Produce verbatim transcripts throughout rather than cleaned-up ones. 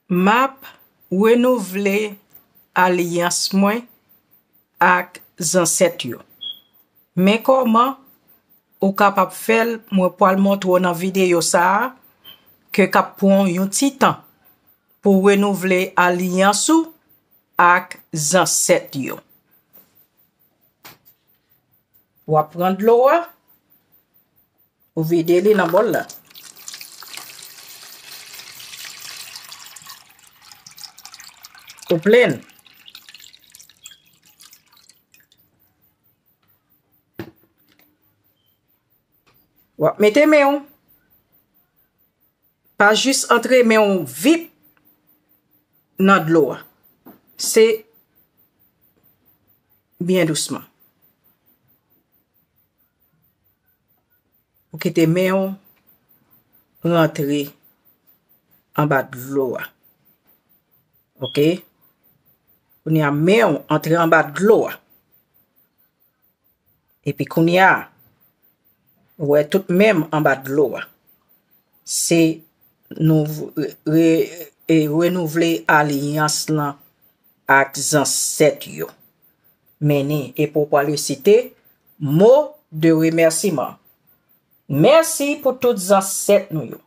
M ap renouvle alyans mwen ak zansèt yo. Men kòman ou kapab fè l, mwen pral montre w nan videyo sa a, ke k ap pran w yon ti tan pou w renouvle alyans ou ak zansèt yo. W ap pran dlo a, ou vide li nan bòl la. Ou plen. W ap mete men w. Pa jis antre men w vip nan dlo a. Se byen dousman. Ou kite men w rantre anba dlo a. Oke? Kounye a, men w antre anba dlo a. Epi kounye a, ou wè tout men m anba dlo a. Se nou re, re, e, renouvle alyans lan ak zansèt yo. Men ni, epi w pral resite mo de remèsiman. Mèsi pou tout zansèt nou yo.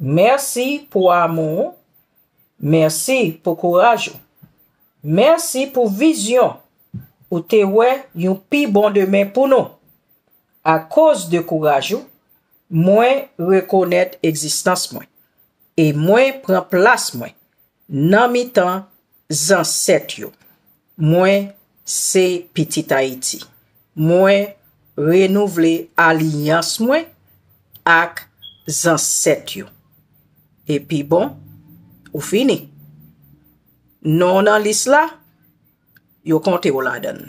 Mèsi pou amou w. Mèsi pou kouraj ou. Mèsi pou vizyon ou te wè yon pi bon demen pou nou. Akoz de kouraj ou, mwen rekonèt egzistans mwen e mwen pran plas mwen nan mitan zansèt yo. Mwen se pitit Ayiti. Mwen renouvle alyans mwen ak zansèt yo. Epi bon, ou fini. Non w nan lis la, yo konte w ladan l.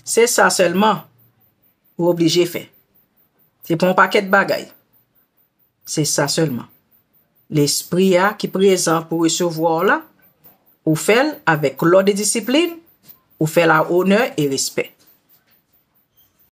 Se sa sèlman ou oblije fè. Se pa yon pakèt bagay. Se sa sèlman. Lespri a ki prezan pou resevwa w la, ou fè l avèk lòd e disiplin, ou fè l a onè e respè.